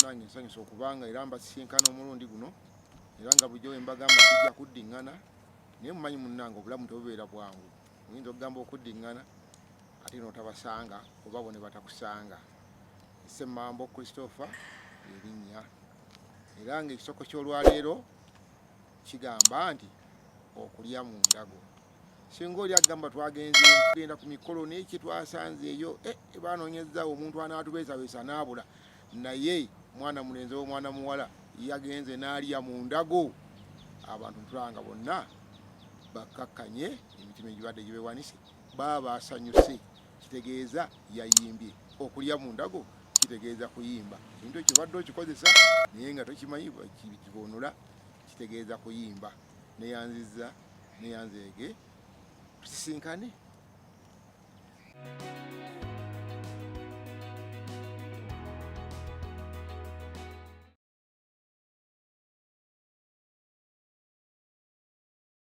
Munnange, nsanyusa okubanga era mbasisinkana omulundi guno, era nga bulijjo bwe mbagamba tujja kuddiŋŋana. Naye mumanyi munnange, obulamu tebubeera bwangu. Oyinza okugamba okuddiŋŋana ate n'otabasanga oba bo ne batakusanga. Ssemambo Christopher erinnya, era ng'ekisoko ky'olwaleero kigamba nti okulya mu ndago. Singa oli agamba twagenze tugenda ku mikolo, naye kyetwasanze eyo eh, banoonyezaawo omuntu anaatubeesabeesa n'abula. Naye mwana mulenzi oba omwana muwala yagenze n'alya mu ndago, abantu ntulanga bonna bakkakkanye, emitima egibadde gibewanise, baba basanyuse. Kitegeeza yayimbye. Okulya mu ndago kitegeeza kuyimba. Ekintu ekyo badde okikozesa naye nga tokimanyi kiboonula, kitegeeza kuyimba. Neyanziza, neyanzeege, tusisinkane.